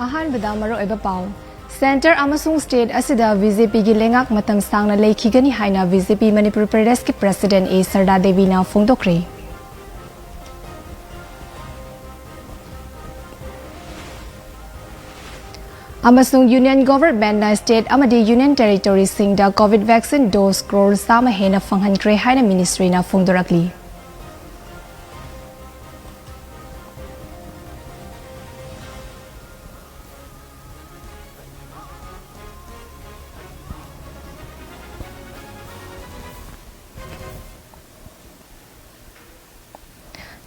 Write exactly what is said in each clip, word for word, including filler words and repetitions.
ꯑꯍꯥꯟꯕꯗ ꯃꯔꯨꯑꯣꯏꯕ ꯄꯥꯎ꯫ ꯁꯦꯟꯇꯔ ꯑꯃꯁꯨꯡ ꯁ꯭ꯇꯦꯠ ꯑꯁꯤꯗ ꯕꯤ ꯖꯦ ꯄꯤꯒꯤ ꯂꯩꯉꯥꯛ ꯃꯇꯝ ꯁꯥꯡꯅ ꯂꯩꯈꯤꯒꯅꯤ ꯍꯥꯏꯅ ꯕꯤ ꯖꯦ ꯄꯤ ꯃꯅꯤꯄꯨꯔ ꯄ꯭ꯔꯗꯦꯁꯀꯤ ꯄ꯭ꯔꯁꯤꯗꯦꯟ ꯑꯦ ꯁꯔꯗꯥ ꯗꯦꯕꯤꯅ ꯐꯣꯡꯗꯣꯛꯈ꯭ꯔꯦ꯫ ꯑꯃꯁꯨꯡ ꯌꯨꯅꯤꯌꯟ ꯒꯣꯚꯔꯟꯃꯦꯟꯠꯅ ꯁ꯭ꯇꯦꯠ ꯑꯃꯗꯤ ꯌꯨꯅꯤꯌꯟ ꯇꯦꯔꯤꯇꯣꯔꯤꯁꯤꯡꯗ ꯀꯣꯚꯤꯗ ꯚꯦꯛꯁꯤꯟ ꯗꯣꯁ ꯀ꯭ꯔꯣꯔ ꯆꯥꯝꯃ ꯍꯦꯟꯅ ꯐꯪꯍꯟꯈ꯭ꯔꯦ ꯍꯥꯏꯅ ꯃꯤꯅꯤꯁꯇ꯭ꯔꯤꯅ ꯐꯣꯡꯗꯣꯔꯛꯂꯤ꯫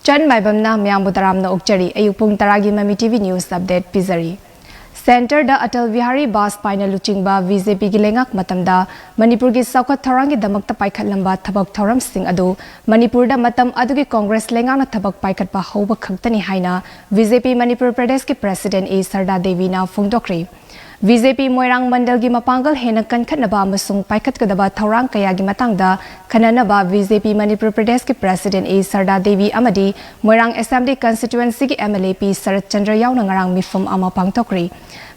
ꯆꯟ ꯃꯥꯏꯕꯝꯅ ꯃꯌꯥꯝꯕꯨ ꯇꯔꯥꯝꯅ ꯑꯣꯛꯆꯔꯤ꯫ ꯑꯌꯨꯛ ꯄꯨꯡ ꯇꯔꯥꯒꯤ ꯃꯃꯤ ꯇꯤ ꯚꯤ ꯅ꯭ꯌꯨꯁ ꯑꯞꯗꯦꯠ ꯄꯤꯖꯔꯤ꯫ ꯁꯦꯟꯇꯔꯗ ꯑꯇꯜ ꯕꯤꯍꯥꯔꯤ ꯕꯥꯖꯄꯥꯏꯅ ꯂꯨꯆꯤꯡꯕ ꯕꯤ ꯖꯦ ꯄꯤꯒꯤ ꯂꯩꯉꯥꯛ ꯃꯇꯝꯗ ꯃꯅꯤꯄꯨꯔꯒꯤ ꯆꯥꯎꯈꯠ ꯊꯧꯔꯥꯡꯒꯤꯗꯃꯛꯇ ꯄꯥꯏꯈꯠꯂꯝꯕ ꯊꯕꯛ ꯊꯧꯔꯝꯁꯤꯡ ꯑꯗꯨ ꯃꯅꯤꯄꯨꯔꯗ ꯃꯇꯝ ꯑꯗꯨꯒꯤ ꯀꯣꯡꯒ꯭ꯔꯦꯁ ꯂꯩꯉꯥꯛꯅ ꯊꯕꯛ ꯄꯥꯏꯈꯠꯄ ꯍꯧꯕ ꯈꯛꯇꯅꯤ ꯍꯥꯏꯅ ꯕꯤ ꯖꯦ ꯄꯤ ꯃꯅꯤꯄꯨꯔ ꯄ꯭ꯔꯗꯦꯁꯀꯤ ꯄ꯭ꯔꯁꯤꯗꯦꯟ ꯑꯦ ꯁꯔꯗꯥ ꯗꯦꯕꯤꯅ ꯐꯣꯡꯗꯣꯛꯈ꯭ꯔꯦ꯫ ꯕꯤ ꯖꯦ ꯄꯤ ꯃꯣꯏꯔꯥꯡ ꯃꯟꯗꯜꯒꯤ ꯃꯄꯥꯡꯒꯜ ꯍꯦꯟꯅ ꯀꯟꯈꯠꯅꯕ ꯑꯃꯁꯨꯡ ꯄꯥꯏꯈꯠꯀꯗꯕ ꯊꯧꯔꯥꯡ ꯀꯌꯥꯒꯤ ꯃꯇꯥꯡꯗ ꯈꯟꯅꯅꯕ ꯕꯤ ꯖꯦ ꯄꯤ ꯃꯅꯤꯄꯨꯔ ꯄ꯭ꯔꯗꯦꯁꯀꯤ ꯄ꯭ꯔꯁꯤꯗꯦꯟ ꯑꯦ ꯁꯔꯗꯥ ꯗꯦꯕꯤ ꯑꯃꯗꯤ ꯃꯣꯏꯔꯥꯡ ꯑꯦꯁꯦꯝꯕ꯭ꯂꯤ ꯀꯟꯁꯇꯤꯇ꯭ꯋꯦꯟꯁꯤꯒꯤ ꯑꯦꯝ ꯑꯦꯜ ꯑꯦ ꯄꯤ ꯁꯔꯠ ꯆꯟꯗ꯭ꯔ ꯌꯥꯎꯅ ꯉꯔꯥꯡ ꯃꯤꯐꯝ ꯑꯃ ꯄꯥꯡꯊꯣꯛꯈ꯭ꯔꯦ꯫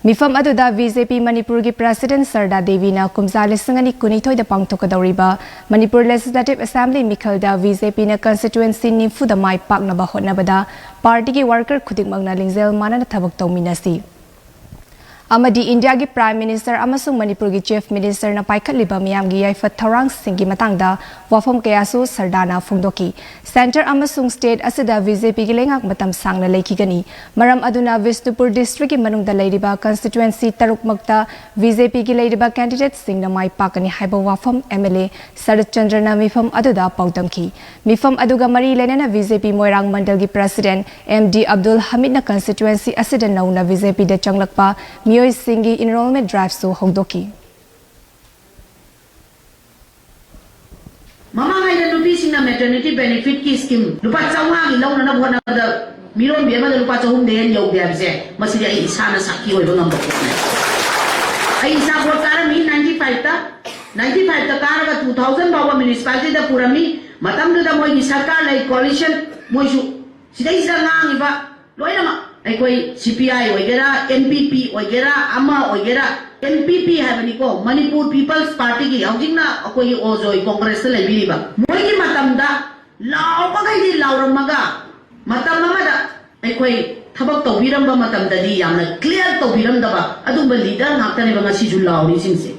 ꯃꯤꯐꯝ ꯑꯗꯨꯗ ꯕꯤ ꯖꯦ ꯄꯤ ꯃꯅꯤꯄꯨꯔꯒꯤ ꯄ꯭ꯔꯁꯤꯗꯦꯟ ꯁꯔꯗꯥ ꯗꯦꯕꯤꯅ ꯀꯨꯝꯖꯥ ꯂꯤꯁꯤꯡ ꯑꯅꯤ ꯀꯨꯟꯅꯤꯊꯣꯏꯗ ꯄꯥꯡꯊꯣꯛꯀꯗꯧꯔꯤꯕ ꯃꯅꯤꯄꯨꯔ ꯂꯦꯖꯤꯁꯂꯦꯇꯤꯚ ꯑꯦꯁꯦꯝꯕ꯭ꯂꯤ ꯃꯤꯈꯜꯗ ꯕꯤ ꯖꯦ ꯄꯤꯅ ꯀꯟꯁꯇꯤꯇ꯭ꯋꯦꯟꯁꯤ ꯅꯤꯐꯨꯗ ꯃꯥꯏ ꯄꯥꯛꯅꯕ ꯍꯣꯠꯅꯕꯗ ꯄꯥꯔꯇꯤꯒꯤ ꯋꯥꯔꯀꯔ ꯈꯨꯗꯤꯡꯃꯛꯅ ꯂꯤꯡꯖꯦꯜ ꯃꯥꯟꯅꯅ ꯊꯕꯛ ꯇꯧꯃꯤꯟꯅꯁꯤ꯫ ꯑꯃꯗꯤ ꯏꯟꯗꯤꯌꯥꯒꯤ ꯄ꯭ꯔꯥꯏꯝ ꯃꯤꯅꯤꯁꯇꯔ ꯑꯃꯁꯨꯡ ꯃꯅꯤꯄꯨꯔꯒꯤ ꯆꯤꯐ ꯃꯤꯅꯤꯁꯇꯔꯅ ꯄꯥꯏꯈꯠꯂꯤꯕ ꯃꯤꯌꯥꯝꯒꯤ ꯌꯥꯏꯐ ꯊꯧꯔꯥꯡꯁꯤꯡꯒꯤ ꯃꯇꯥꯡꯗ ꯋꯥꯐꯝ ꯀꯌꯥꯁꯨ ꯁꯔꯗꯥꯅ ꯐꯣꯡꯗꯣꯛꯈꯤ꯫ ꯁꯦꯟꯇꯔ ꯑꯃꯁꯨꯡ ꯁ꯭ꯇꯦꯠ ꯑꯁꯤꯗ ꯕꯤ ꯖꯦ ꯄꯤꯒꯤ ꯂꯩꯉꯥꯛ ꯃꯇꯝ ꯁꯥꯡꯅ ꯂꯩꯈꯤꯒꯅꯤ꯫ ꯃꯔꯝ ꯑꯗꯨꯅ ꯕꯤꯁꯅꯨꯄꯨꯔ ꯗꯤꯁꯇ꯭ꯔꯤꯛꯀꯤ ꯃꯅꯨꯡꯗ ꯂꯩꯔꯤꯕ ꯀꯟꯁꯇꯤꯇ꯭ꯋꯦꯟꯁꯤ ꯇꯔꯨꯛꯃꯛꯇ ꯕꯤ ꯖꯦ ꯄꯤꯒꯤ ꯂꯩꯔꯤꯕ ꯀꯦꯟꯗꯤꯗꯦꯠꯁꯤꯡꯅ ꯃꯥꯏ ꯄꯥꯛꯀꯅꯤ ꯍꯥꯏꯕ ꯋꯥꯐꯝ ꯑꯦꯝ ꯑꯦꯜ ꯑꯦ ꯁꯔꯠ ꯆꯟꯗ꯭ꯔꯅ ꯃꯤꯐꯝ ꯑꯗꯨꯗ ꯄꯥꯎꯗꯝꯈꯤ꯫ ꯃꯤꯐꯝ ꯑꯗꯨꯒ ꯃꯔꯤ ꯂꯩꯅꯅ ꯕꯤ ꯖꯦ ꯄꯤ ꯃꯣꯏꯔꯥꯡ ꯃꯟꯗꯜꯒꯤ president M D Abdul ꯍꯃꯤꯗꯅ constituency ꯑꯁꯤꯗ ꯅꯧꯅ ꯕꯤ ꯖꯦ ꯄꯤꯗ ꯆꯪꯂꯛꯄ ꯃꯤꯑꯣꯏꯁꯤꯡꯒꯤ ꯏꯟꯔꯣꯜꯃꯦꯟꯠ ꯗ꯭ꯔꯥꯏꯚꯁꯨ ꯍꯧꯗꯣꯛꯈꯤ꯫ ꯃꯃꯥꯡꯉꯩꯗ ꯅꯨꯄꯤꯁꯤꯡꯅ ꯃꯦꯇꯔꯅꯤꯇꯤ ꯕꯦꯅꯤꯐꯤꯠꯀꯤ ꯁ꯭ꯀꯤꯝ ꯂꯨꯄꯥ ꯆꯥꯝꯃꯉꯥꯒꯤ ꯂꯧꯅꯅꯕ ꯍꯣꯠꯅꯕꯗ ꯃꯤꯔꯣꯟꯕꯤ ꯑꯃꯗ ꯂꯨꯄꯥ ꯆꯍꯨꯝꯗꯩ ꯍꯦꯟꯅ ꯌꯧꯗꯦ ꯍꯥꯏꯕꯁꯦ, ꯃꯁꯤꯗꯤ ꯑꯩ ꯏꯁꯥꯅ ꯁꯥꯈꯤ ꯑꯣꯏꯕ ꯉꯝꯕ ꯄꯣꯠꯅꯤ꯫ ꯑꯩ ꯏꯆꯥ ꯕꯣꯔꯗ ꯀꯥꯔꯝꯃꯤ ꯅꯥꯏꯟꯇꯤ ꯐꯥꯏꯚꯇ, ꯅꯥꯏꯟꯇꯤ ꯐꯥꯏꯚꯇ ꯀꯥꯔꯒ ꯇꯨ ꯊꯥꯎꯖꯟ ꯐꯥꯎꯕ ꯃ꯭ꯌꯨꯅꯤꯁꯤꯄꯥꯂꯤꯇꯤꯗ ꯄꯨꯔꯝꯃꯤ꯫ ꯃꯇꯝꯗꯨꯗ ꯃꯣꯏꯒꯤ ꯁꯔꯀꯥꯔ ꯂꯩ, ꯀꯣꯑꯣꯂꯤꯁꯟ, ꯃꯣꯏꯁꯨ ꯁꯤꯗꯩꯁꯤꯗ ꯉꯥꯡꯉꯤꯕ ꯂꯣꯏꯅꯃꯛ ꯑꯩꯈꯣꯏ ꯁꯤ ꯄꯤ ꯑꯥꯏ ꯑꯣꯏꯒꯦꯔꯥ, ꯑꯦꯟ ꯄꯤ ꯄꯤ ꯑꯣꯏꯒꯦꯔꯥ, ꯑꯃ ꯑꯣꯏꯒꯦꯔꯥ, ꯑꯦꯟ ꯄꯤ ꯄꯤ ꯍꯥꯏꯕꯅꯤꯀꯣ, ꯃꯅꯤꯄꯨꯔ ꯄꯤꯄꯜꯁ ꯄꯥꯔꯇꯤꯒꯤ, ꯍꯧꯖꯤꯛꯅ ꯑꯩꯈꯣꯏꯒꯤ ꯑꯣꯖꯣꯏ ꯀꯣꯡꯒ꯭ꯔꯦꯁꯇ ꯂꯩꯕꯤꯔꯤꯕ, ꯃꯣꯏꯒꯤ ꯃꯇꯝꯗ ꯂꯥꯎꯕꯈꯩꯗꯤ ꯂꯥꯎꯔꯝꯃꯒ, ꯃꯇꯝ ꯑꯃꯗ ꯑꯩꯈꯣꯏ ꯊꯕꯛ ꯇꯧꯕꯤꯔꯝꯕ ꯃꯇꯝꯗꯗꯤ ꯌꯥꯝꯅ ꯀ꯭ꯂꯤꯌꯥꯔ ꯇꯧꯕꯤꯔꯝꯗꯕ ꯑꯗꯨꯒꯨꯝꯕ ꯂꯤꯗꯔ ꯉꯥꯛꯇꯅꯦꯕ ꯉꯁꯤꯁꯨ ꯂꯥꯎꯔꯤꯁꯤꯡꯁꯦ꯫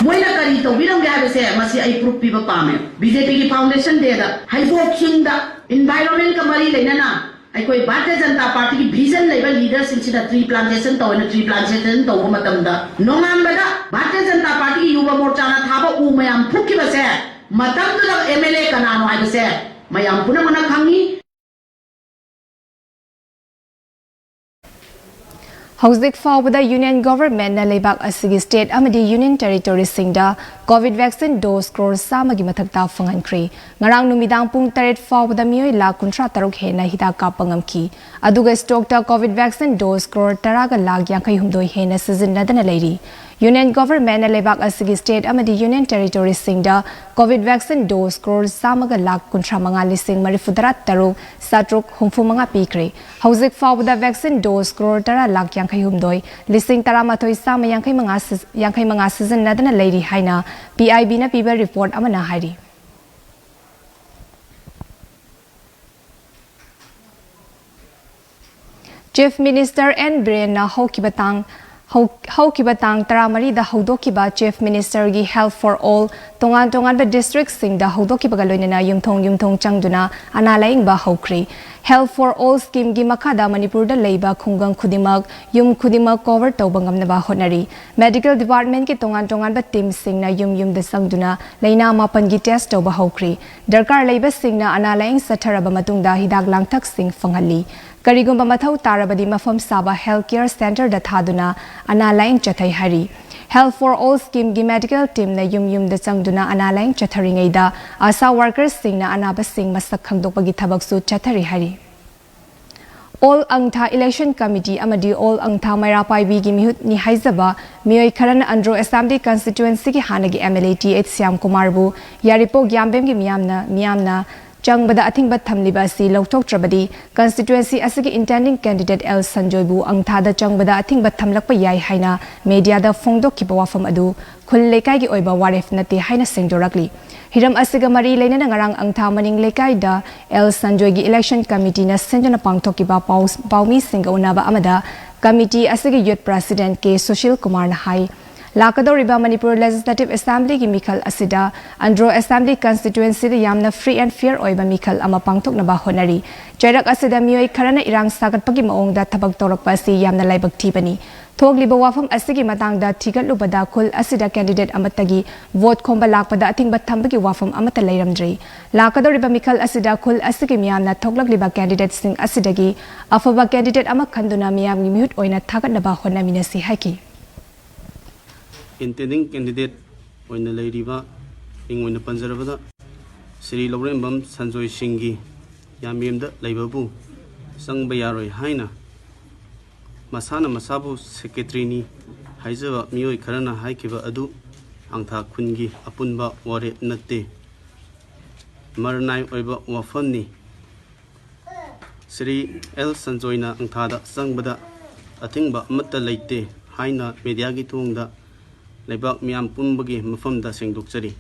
ꯃꯣꯏꯅ ꯀꯔꯤ ꯇꯧꯕꯤꯔꯝꯒꯦ ꯍꯥꯏꯕꯁꯦ ꯃꯁꯤ ꯑꯩ ꯄ꯭ꯔꯨꯐ ꯄꯤꯕ ꯄꯥꯝꯃꯦ꯫ ꯕꯤ ꯖꯦ ꯄꯤꯒꯤ ꯐꯥꯎꯟꯗꯦꯁꯟ ꯗꯦꯗ ꯍꯩꯕꯣꯛ ꯆꯤꯡꯗ ꯏꯟꯚꯥꯏꯔꯣꯟꯃꯦꯟꯀ ꯃꯔꯤ ꯂꯩꯅꯅ ꯑꯩꯈꯣꯏ ꯚꯥꯔꯇꯤꯌ ꯖꯅꯇꯥ ꯄꯥꯔꯇꯤꯒꯤ ꯚꯤꯖꯟ ꯂꯩꯕ ꯂꯤꯗꯔꯁꯤꯡꯁꯤꯅ ꯇ꯭ꯔꯤ ꯄ꯭ꯂꯥꯟꯇꯦꯁꯟ ꯇꯧꯅ, ꯇ꯭ꯔꯤ ꯄ꯭ꯂꯥꯟꯇꯦꯁꯟ ꯇꯧꯕ ꯃꯇꯝꯗ ꯅꯣꯡꯉꯥꯟꯕꯗ ꯚꯥꯔꯇꯤꯌ ꯖꯅꯇꯥ ꯄꯥꯔꯇꯤꯒꯤ ꯌꯨꯕ ꯃꯣꯔꯆꯥꯅ ꯊꯥꯕ ꯎ ꯃꯌꯥꯝ ꯐꯨꯛꯈꯤꯕꯁꯦ ꯃꯇꯝꯗꯨꯗ ꯑꯦꯝ ꯑꯦꯜ ꯑꯦ ꯀꯅꯥꯅꯣ ꯍꯥꯏꯕꯁꯦ ꯃꯌꯥꯝ ꯄꯨꯝꯅꯃꯛꯅ ꯈꯪꯉꯤ꯫ ꯍꯧꯖꯤꯛ ꯐꯥꯎꯕꯗ ꯌꯨꯅꯤꯌꯟ ꯒꯣꯚꯔꯟꯃꯦꯟꯠꯅ ꯂꯩꯕꯥꯛ ꯑꯁꯤꯒꯤ ꯁ꯭ꯇꯦꯠ ꯑꯃꯗꯤ ꯌꯨꯅꯤꯌꯟ ꯇꯦꯔꯤꯇꯣꯔꯤꯁꯤꯡꯗ ꯀꯣꯚꯤꯗ ꯚꯦꯛꯁꯤꯟ ꯗꯣꯁ ꯀ꯭ꯔꯣꯔ ꯆꯥꯝꯃꯒꯤ ꯃꯊꯛꯇ ꯐꯪꯍꯟꯈ꯭ꯔꯦ꯫ ꯉꯔꯥꯡ ꯅꯨꯃꯤꯗꯥꯡ ꯄꯨꯡ ꯇꯔꯦꯠ ꯐꯥꯎꯕꯗ ꯃꯤꯑꯣꯏ ꯂꯥꯈ ꯀꯨꯟꯊ꯭ꯔꯥ ꯇꯔꯨꯛ ꯍꯦꯟꯅ ꯍꯤꯗꯥꯛ ꯀꯥꯞꯄ ꯉꯝꯈꯤ꯫ ꯑꯗꯨꯒ ꯁ꯭ꯇꯣꯛꯇ ꯀꯣꯚꯤꯗ ꯚꯦꯛꯁꯤꯟ ꯗꯣꯁ ꯀ꯭ꯔꯣꯔ ꯇꯔꯥꯒ ꯂꯥꯈ ꯌꯥꯡꯈꯩ ꯍꯨꯝꯗꯣꯏ ꯍꯦꯟꯅ ꯁꯤꯖꯤꯟꯅꯗꯅ ꯂꯩꯔꯤ꯫ ꯌꯨꯅꯤꯌꯟ ꯒꯣꯚꯔꯟꯃꯦꯟꯠꯅ ꯂꯩꯕꯥꯛ ꯑꯁꯤꯒꯤ ꯁ꯭ꯇꯦꯠ ꯑꯃꯗꯤ ꯌꯨꯅꯤꯌꯟ ꯇꯦꯔꯤꯇꯣꯔꯤꯁꯤꯡꯗ ꯀꯣꯚꯤꯗ ꯚꯦꯛꯁꯤꯟ ꯗꯣꯁ ꯀ꯭ꯔꯣꯔ ꯆꯥꯝꯃꯒ ꯂꯥꯈ ꯀꯨꯟꯊ꯭ꯔꯥ ꯃꯉꯥ ꯂꯤꯁꯤꯡ ꯃꯔꯤꯐꯨ ꯇꯔꯥ ꯇꯔꯨꯛ ꯆꯥꯇ꯭ꯔꯨꯛ ꯍꯨꯝꯐꯨ ꯃꯉꯥ ꯄꯤꯈ꯭ꯔꯦ꯫ ꯍꯧꯖꯤꯛ ꯐꯥꯎꯕꯗ ꯚꯦꯛꯁꯤꯟ ꯗꯣꯁ ꯀ꯭ꯔꯣꯔ ꯇꯔꯥ ꯂꯥꯈ ꯌꯥꯡꯈꯩ ꯍꯨꯝꯗꯣꯏ ꯂꯤꯁꯤꯡ ꯇꯔꯥꯃꯥꯊꯣꯏ ꯆꯥꯝꯃ ꯌꯥꯡꯈꯩ ꯃꯉꯥ ꯁꯤꯖ-, ꯌꯥꯡꯈꯩ ꯃꯉꯥ ꯁꯤꯖꯤꯟꯅꯗꯅ ꯂꯩꯔꯤ ꯍꯥꯏꯅ ꯄꯤ ꯑꯥꯏ ꯕꯤꯅ ꯄꯤꯕ ꯔꯤꯄꯣꯔꯠ ꯑꯃꯅ ꯍꯥꯏꯔꯤ꯫ ꯆꯤꯐ ꯃꯤꯅꯤꯁꯇꯔ ꯑꯦꯟ ꯕꯤꯔꯦꯟꯅ ꯍꯧꯈꯤꯕ ꯇꯥꯡ, ꯍꯧ-, ꯍꯧꯈꯤꯕ ꯇꯥꯡ ꯇꯔꯥꯃꯔꯤꯗ ꯍꯧꯗꯣꯛꯈꯤꯕ ꯆꯤꯐ ꯃꯤꯅꯤꯁꯇꯔꯒꯤ Health for All ꯇꯣꯉꯥꯟ ꯇꯣꯉꯥꯟꯕ ꯗꯤꯁꯇ꯭ꯔꯤꯛꯁꯤꯡꯗ ꯍꯧꯗꯣꯛꯈꯤꯕꯒ ꯂꯣꯏꯅꯅ ꯌꯨꯝꯊꯣꯡ ꯌꯨꯝꯊꯣꯡ ꯆꯪꯗꯨꯅ ꯑꯅꯥ ꯂꯥꯌꯦꯡꯕ ꯍꯧꯈ꯭ꯔꯦ꯫ Health for All ꯁ꯭ꯀꯤꯝꯒꯤ ꯃꯈꯥꯗ ꯃꯅꯤꯄꯨꯔꯗ ꯂꯩꯕ ꯈꯨꯡꯒꯪ ꯈꯨꯗꯤꯡꯃꯛ, ꯌꯨꯝ ꯈꯨꯗꯤꯡꯃꯛ ꯀꯣꯚꯔ ꯇꯧꯕ ꯉꯝꯅꯕ ꯍꯣꯠꯅꯔꯤ꯫ ꯃꯦꯗꯤꯀꯦꯜ ꯗꯤꯄꯥꯔꯠꯃꯦꯟꯠꯀꯤ ꯇꯣꯉꯥꯟ ꯇꯣꯉꯥꯟꯕ ꯇꯤꯝꯁꯤꯡꯅ ꯌꯨꯝ ꯌꯨꯝꯗ ꯆꯪꯗꯨꯅ ꯂꯥꯏꯅꯥ ꯃꯥꯄꯟꯒꯤ ꯇꯦꯁ ꯇꯧꯕ ꯍꯧꯈ꯭ꯔꯦ꯫ ꯗꯔꯀꯥꯔ ꯂꯩꯕꯁꯤꯡꯅ ꯑꯅꯥ ꯂꯥꯌꯦꯡ ꯆꯠꯊꯔꯕ ꯃꯇꯨꯡꯗ ꯍꯤꯗꯥꯛ ꯂꯥꯡꯊꯛꯁꯤꯡ ꯐꯪꯍꯜꯂꯤ꯫ ꯀꯔꯤꯒꯨꯝꯕ ꯃꯊꯧ ꯇꯥꯔꯕꯗꯤ ꯃꯐꯝ ꯆꯥꯕ ꯍꯦꯜꯊ ꯀꯦꯌꯔ ꯁꯦꯟꯇꯔꯗ ꯊꯥꯗꯨꯅ ꯑꯅꯥ ꯂꯥꯌꯦꯡ ꯆꯠꯊꯩ ꯍꯥꯏꯔꯤ꯫ Health for All ꯁ꯭ꯀꯤꯝꯒꯤ ꯃꯦꯗꯤꯀꯦꯜ ꯇꯤꯝꯅ ꯌꯨꯝ ꯌꯨꯝꯗ ꯆꯪꯗꯨꯅ ꯑꯅꯥ ꯂꯥꯌꯦꯡ ꯆꯠꯊꯔꯤꯉꯩꯗ ꯑꯥꯁꯥ ꯋꯥꯔꯀꯔꯁꯤꯡꯅ ꯑꯅꯥꯕꯁꯤꯡ ꯃꯁꯛ ꯈꯪꯗꯣꯛꯄꯒꯤ ꯊꯕꯛꯁꯨ ꯆꯠꯊꯔꯤ ꯍꯥꯏꯔꯤ꯫ ꯑꯣꯜ ꯑꯪꯊꯥ ꯏꯂꯦꯛꯁꯟ ꯀꯃꯤꯇꯤ ꯑꯃꯗꯤ ꯑꯣꯜ ꯑꯪꯊꯥ ꯃꯩꯔꯥ ꯄꯥꯏꯕꯤꯒꯤ ꯃꯤꯍꯨꯠꯅꯤ ꯍꯥꯏꯖꯕ ꯃꯤꯑꯣꯏ ꯈꯔꯅ ꯑꯟꯗ꯭ꯔꯣ ꯑꯦꯁꯦꯝꯕ꯭ꯂꯤ ꯀꯟꯁꯇꯤꯇ꯭ꯋꯦꯟꯁꯤꯒꯤ ꯍꯥꯟꯅꯒꯤ M L A T H Shyam ꯀꯨꯃꯥꯔꯕꯨ ꯌꯥꯏꯔꯤꯄꯣꯛ ꯌꯥꯝꯕꯦꯝꯒꯤ ꯃꯤꯌꯥꯝꯅ, ꯃꯤꯌꯥꯝꯅ ꯆꯪꯕꯗ ꯑꯊꯤꯡꯕ ꯊꯝꯂꯤꯕ ꯑꯁꯤ ꯂꯧꯊꯣꯛꯇ꯭ꯔꯕꯗꯤ constituency ꯑꯁꯤꯒꯤ intending candidate ꯑꯦꯜ ꯁꯟꯖꯣꯏꯕꯨ ꯑꯪꯊꯥꯗ ꯆꯪꯕꯗ ꯑꯊꯤꯡꯕ ꯊꯝꯂꯛꯄ ꯌꯥꯏ ꯍꯥꯏꯅ mediaꯗ ꯐꯣꯡꯗꯣꯛꯈꯤꯕ ꯋꯥꯐꯝ ꯑꯗꯨ ꯈꯨꯜ ꯂꯩꯀꯥꯏꯒꯤ ꯑꯣꯏꯕ ꯋꯥꯔꯦꯞ ꯅꯠꯇꯦ ꯍꯥꯏꯅ ꯁꯦꯡꯗꯣꯔꯛꯂꯤ꯫ ꯍꯤꯔꯝ ꯑꯁꯤꯒ ꯃꯔꯤ ꯂꯩꯅꯅ ꯉꯔꯥꯡ ꯑꯪꯊꯥ ꯃꯅꯤꯡ ꯂꯩꯀꯥꯏꯗ ꯑꯦꯜ ꯁꯟꯖꯣꯏꯒꯤ election committeeꯅ ꯁꯤꯟꯗꯨꯅ ꯄꯥꯡꯊꯣꯛꯈꯤꯕ ꯄꯥꯎ-, ꯄꯥꯎꯃꯤꯁꯤꯡꯒ ꯎꯅꯕ ꯑꯃꯗ committee ꯑꯁꯤꯒꯤ youth president ꯀꯦ ꯁꯨꯁꯤꯜ ꯀꯨꯃꯥꯔꯅ ꯍꯥꯏ, ꯂꯥꯛꯀꯗꯧꯔꯤꯕ ꯃꯅꯤꯄꯨꯔ Legislative Assemblyꯒꯤ ꯃꯤꯈꯜ ꯑꯁꯤꯗ ꯑꯟꯗ꯭ꯔꯣ Assembly constituencyꯗ ꯌꯥꯝꯅ free and fair ꯑꯣꯏꯕ ꯃꯤꯈꯜ ꯑꯃ ꯄꯥꯡꯊꯣꯛꯅꯕ ꯍꯣꯠꯅꯔꯤ꯫ ꯆꯩꯔꯛ ꯑꯁꯤꯗ ꯃꯤꯑꯣꯏ ꯈꯔꯅ ꯏꯔꯥꯡ ꯁꯥꯒꯠꯄꯒꯤ ꯃꯑꯣꯡꯗ ꯊꯕꯛ ꯇꯧꯔꯛꯄ ꯑꯁꯤ ꯌꯥꯝꯅ ꯂꯥꯏꯕꯛ ꯊꯤꯕꯅꯤ꯫ ꯊꯣꯛꯂꯤꯕ ꯋꯥꯐꯝ ꯑꯁꯤꯒꯤ ꯃꯇꯥꯡꯗ ꯊꯤꯒꯠꯂꯨꯕꯗ ꯈꯨꯜ ꯑꯁꯤꯗ candidate ꯑꯃꯠꯇꯒꯤ vote ꯈꯣꯝꯕ ꯂꯥꯛꯄꯗ ꯑꯊꯤꯡꯕ ꯊꯝꯕꯒꯤ ꯋꯥꯐꯝ ꯑꯃꯠꯇ ꯂꯩꯔꯝꯗ꯭ꯔꯤ꯫ ꯂꯥꯛꯀꯗꯧꯔꯤꯕ ꯃꯤꯈꯜ ꯑꯁꯤꯗ ꯈꯨꯜ ꯑꯁꯤꯒꯤ ꯃꯤꯌꯥꯝꯅ ꯊꯣꯛꯂꯛꯂꯤꯕ candidateꯁꯤꯡ ꯑꯁꯤꯗꯒꯤ ꯑꯐꯕ candidate ꯑꯃ ꯈꯟꯗꯨꯅ ꯃꯤꯌꯥꯝꯒꯤ ꯃꯤꯍꯨꯠ ꯑꯣꯏꯅ ꯊꯥꯒꯠꯅꯕ ꯍꯣꯠꯅꯃꯤꯟꯅꯁꯤ ꯍꯥꯏꯈꯤ꯫ Intending candidate ꯑꯣꯏꯅ ꯂꯩꯔꯤꯕ ꯃꯤꯡ ꯑꯣꯏꯅ ꯄꯟꯖꯔꯕꯗ ꯁ꯭ꯔꯤ ꯂꯧꯔꯦꯝꯕꯝ ꯁꯟꯖꯣꯏ ꯁꯤꯡꯒꯤ ꯌꯥꯝꯕꯦꯝꯗ ꯂꯩꯕꯕꯨ ꯆꯪꯕ ꯌꯥꯔꯣꯏ ꯍꯥꯏꯅ ꯃꯁꯥꯅ ꯃꯁꯥꯕꯨ secretaryꯅꯤ ꯍꯥꯏꯖꯕ ꯃꯤꯑꯣꯏ ꯈꯔꯅ ꯍꯥꯏꯈꯤꯕ ꯑꯗꯨ ꯑꯪꯊꯥ ꯈꯨꯟꯒꯤ ꯑꯄꯨꯟꯕ ꯋꯥꯔꯦꯞ ꯅꯠꯇꯦ, ꯃꯔꯅꯥꯏ ꯑꯣꯏꯕ ꯋꯥꯐꯝꯅꯤ꯫ ꯁ꯭ꯔꯤ ꯑꯦꯜ ꯁꯟꯖꯣꯏꯅ ꯑꯪꯊꯥꯗ ꯆꯪꯕꯗ ꯑꯊꯤꯡꯕ ꯑꯃꯠꯇ ꯂꯩꯇꯦ ꯍꯥꯏꯅ mediaꯒꯤ ꯊꯣꯡꯗ ꯂꯩꯕꯥꯛ ꯃꯤꯌꯥꯝ ꯄꯨꯝꯕꯒꯤ ꯃꯐꯝꯗ ꯁꯦꯡꯗꯣꯛꯆꯔꯤ꯫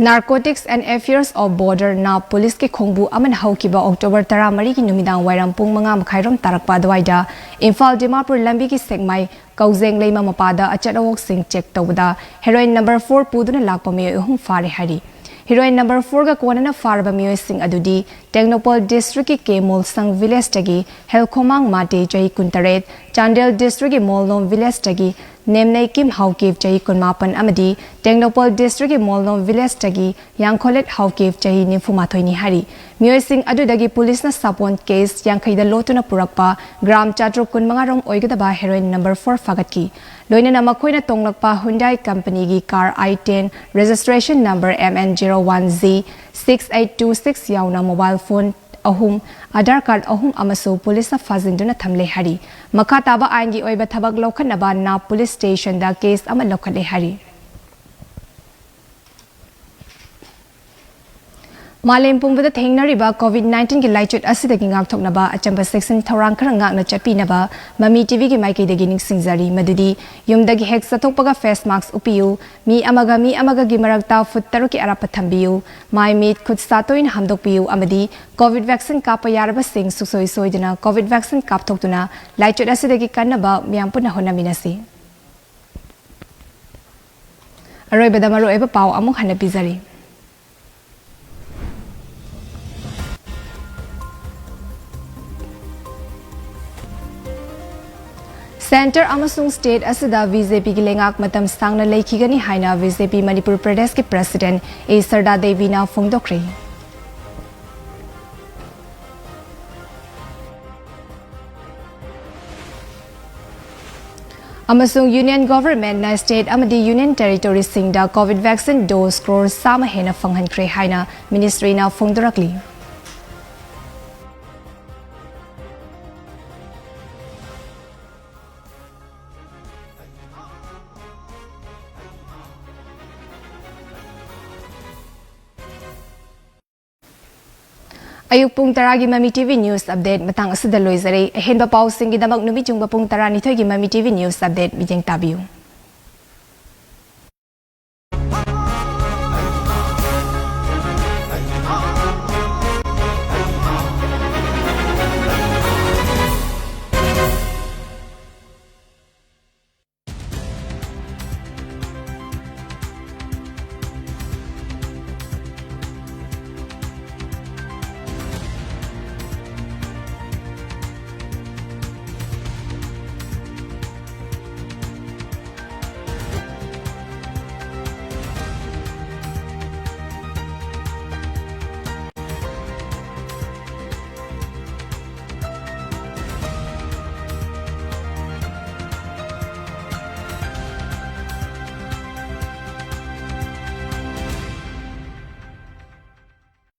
Narcotics and Affairs of Border, NAB, policeꯀꯤ ꯈꯣꯡꯕꯨ ꯑꯃꯅ ꯍꯧꯈꯤꯕ October ꯇꯔꯥꯃꯔꯤꯒꯤ ꯅꯨꯃꯤꯗꯥꯡ ꯋꯥꯏꯔꯝ ꯄꯨꯡ ꯃꯉꯥ ꯃꯈꯥꯏꯔꯣꯝ ꯇꯥꯔꯛꯄ ꯑꯗꯨꯋꯥꯏꯗ ꯏꯝꯐꯥꯜ ꯗꯤꯃꯥꯄꯨꯔ ꯂꯝꯕꯤꯒꯤ ꯁꯦꯛꯃꯥꯏ ꯀꯧꯖꯦꯡ ꯂꯩꯃ ꯃꯄꯥꯗ ꯑꯆꯠ ꯑꯋꯣꯛꯁꯤꯡ check ꯇꯧꯕꯗ heroin number four ꯄꯨꯗꯨꯅ ꯂꯥꯛꯄ ꯃꯤꯑꯣꯏ ꯑꯍꯨꯝ ꯐꯥꯔꯦ ꯍꯥꯏꯔꯤ꯫ Heroin number fourꯒ ꯀꯣꯟꯅꯅ ꯐꯥꯔꯕ ꯃꯤꯑꯣꯏꯁꯤꯡ ꯑꯗꯨꯗꯤ ꯇꯦꯡꯅꯧꯄꯜ districtꯀꯤ ꯀꯦ ꯃꯣꯜꯁꯪ villageꯇꯒꯤ ꯍꯦꯜꯈꯣꯃꯥꯡ ꯃꯥꯇꯦ ꯆꯍꯤ ꯀꯨꯟꯇꯔꯦꯠ, ꯆꯥꯟꯗꯦꯜ districtꯀꯤ ꯃꯣꯜꯂꯣꯝ villageꯇꯒꯤ ꯅꯦꯝꯅꯩ ꯀꯤꯝ ꯍꯥꯎꯀꯤꯞ ꯆꯍꯤ ꯀꯨꯟꯃꯥꯄꯟ ꯑꯃꯗꯤ ꯇꯦꯡꯅꯧꯄꯜ districtꯀꯤ ꯃꯣꯜꯂꯣꯝ villageꯇꯒꯤ ꯌꯥꯡꯈꯣꯂꯦꯠ ꯍꯥꯎꯀꯤꯞ ꯆꯍꯤ ꯅꯤꯐꯨꯃꯥꯊꯣꯏꯅꯤ ꯍꯥꯏꯔꯤ꯫ ꯃꯤꯑꯣꯏꯁꯤꯡ ꯑꯗꯨꯗꯒꯤ ꯄꯨꯂꯤꯁꯅ ꯁꯥꯄꯣꯟ case ꯌꯥꯡꯈꯩꯗ ꯂꯣꯠꯇꯨꯅ ꯄꯨꯔꯛꯄ gram ꯆꯥꯇ꯭ꯔꯨꯛ ꯀꯨꯟꯃꯉꯥ ꯔꯣꯝ ꯑꯣꯏꯒꯗꯕ heroin number four ꯐꯥꯒꯠꯈꯤ꯫ ꯂꯣꯏꯅꯅ ꯃꯈꯣꯏꯅ ꯇꯣꯡꯂꯛꯄ Hyundai companyꯒꯤ car I ten, registration number M N zero one Z six eight two six ꯌꯥꯎꯅ mobile phone ꯑꯍꯨꯝ, ꯑꯥꯙꯥꯔ ꯀꯥꯔꯗ ꯑꯍꯨꯝ ꯑꯃꯁꯨ ꯄꯨꯂꯤꯁꯅ ꯐꯥꯖꯤꯟꯗꯨꯅ ꯊꯝꯂꯦ ꯍꯥꯏꯔꯤ꯫ ꯃꯈꯥ ꯇꯥꯕ ꯑꯥꯏꯟꯒꯤ ꯑꯣꯏꯕ ꯊꯕꯛ ꯂꯧꯈꯠꯅꯕ ꯅꯥꯞ ꯄꯨꯂꯤꯁ ꯁ꯭ꯇꯦꯁꯟꯗ ꯀꯦꯁ ꯑꯃ ꯂꯧꯈꯠꯂꯦ ꯍꯥꯏꯔꯤ꯫ ꯃꯥꯂꯦꯝ ꯄꯨꯝꯕꯗ ꯊꯦꯡꯅꯔꯤꯕ ꯀꯣꯚꯤꯗ ꯅꯥꯏꯟꯇꯤꯟꯒꯤ ꯂꯥꯏꯆꯠ ꯑꯁꯤꯗꯒꯤ ꯉꯥꯛꯊꯣꯛꯅꯕ ꯑꯆꯝꯕ ꯆꯦꯛꯁꯤꯟ ꯊꯧꯔꯥꯡ ꯈꯔ ꯉꯥꯛꯅ ꯆꯠꯄꯤꯅꯕ ꯃꯃꯤ ꯇꯤꯚꯤꯒꯤ ꯃꯥꯏꯀꯩꯗꯒꯤ ꯅꯤꯡꯁꯤꯡꯖꯔꯤ ꯃꯗꯨꯗꯤ ꯌꯨꯝꯗꯒꯤ ꯍꯦꯛ ꯆꯠꯊꯣꯛꯄꯒ ꯐꯦꯁ ꯃꯥꯁꯛ ꯎꯞꯄꯤꯌꯨ, ꯃꯤ ꯑꯃꯒ ꯃꯤ ꯑꯃꯒꯒꯤ ꯃꯔꯛꯇ ꯐꯨꯠ ꯇꯔꯨꯛꯀꯤ ꯑꯔꯥꯞꯄ ꯊꯝꯕꯤꯌꯨ, ꯃꯥꯏ ꯃꯤꯠ ꯈꯨꯠ ꯁꯥ ꯇꯣꯏꯅ ꯍꯥꯝꯗꯣꯛꯄꯤꯌꯨ ꯑꯃꯗꯤ ꯀꯣꯚꯤꯗ ꯚꯦꯛꯁꯤꯟ ꯀꯥꯞꯄ ꯌꯥꯔꯕꯁꯤꯡ ꯁꯨꯡꯁꯣꯏ ꯁꯣꯏꯗꯅ ꯀꯣꯚꯤꯗ ꯚꯦꯛꯁꯤꯟ ꯀꯥꯞꯊꯣꯛꯇꯨꯅ ꯂꯥꯏꯆꯠ ꯑꯁꯤꯗꯒꯤ ꯀꯟꯅꯕ ꯃꯤꯌꯥꯝ ꯄꯨꯟꯅ ꯍꯣꯠꯅꯃꯤꯟꯅꯁꯤ꯫ ꯑꯔꯣꯏꯕꯗ ꯃꯔꯨꯑꯣꯏꯕ ꯄꯥꯎ ꯑꯃꯨꯛ ꯍꯟꯅ ꯄꯤꯖꯔꯤ꯫ ꯁꯦꯟꯇꯔ ꯑꯃꯁꯨꯡ ꯁ꯭ꯇꯦꯠ ꯑꯁꯤꯗ ꯕꯤ ꯖꯦ ꯄꯤꯒꯤ ꯂꯩꯉꯥꯛ ꯃꯇꯝ ꯁꯥꯡꯅ ꯂꯩꯈꯤꯒꯅꯤ ꯍꯥꯏꯅ ꯕꯤ ꯖꯦ ꯄꯤ ꯃꯅꯤꯄꯨꯔ ꯄ꯭ꯔꯗꯦꯁꯀꯤ ꯄ꯭ꯔꯁꯤꯗꯦꯟꯠ ꯑꯦ ꯁꯔꯗꯥ ꯗꯦꯕꯤꯅ ꯐꯣꯡꯗꯣꯛꯈ꯭ꯔꯦ꯫ ꯑꯃꯁꯨꯡ ꯌꯨꯅꯤꯌꯟ ꯒꯣꯚꯔꯟꯃꯦꯟꯠꯅ ꯁ꯭ꯇꯦꯠ ꯑꯃꯗꯤ ꯌꯨꯅꯤꯌꯟ ꯇꯦꯔꯤꯇꯣꯔꯤꯁꯤꯡꯗ ꯀꯣꯚꯤꯗ ꯚꯦꯛꯁꯤꯟ ꯗꯣꯁ ꯀ꯭ꯔꯣꯔ ꯆꯥꯝꯃ ꯍꯦꯟꯅ ꯐꯪꯍꯟꯈ꯭ꯔꯦ ꯍꯥꯏꯅ ꯃꯤꯅꯤꯁꯇ꯭ꯔꯤꯅ ꯐꯣꯡꯗꯣꯔꯛꯂꯤ꯫ ꯑꯌꯨꯛ ꯄꯨꯡ ꯇꯔꯥꯒꯤ ꯃꯃꯤ ꯇꯤꯚꯤ ꯅ꯭ꯌꯨꯁ ꯑꯞꯗꯦꯠ ꯃꯇꯥꯡ ꯑꯁꯤꯗ ꯂꯣꯏꯖꯔꯦ꯫ ꯑꯍꯦꯟꯕ ꯄꯥꯎꯁꯤꯡꯒꯤꯗꯃꯛ ꯅꯨꯃꯤꯠ ꯌꯨꯡꯕ ꯄꯨꯡ ꯇꯔꯥꯅꯤꯊꯣꯏꯒꯤ ꯃꯃꯤ ꯇꯤꯚꯤ ꯅ꯭ꯌꯨꯁ ꯑꯞꯗꯦꯠ ꯃꯤꯠꯌꯦꯡ ꯇꯥꯕꯤꯌꯨ꯫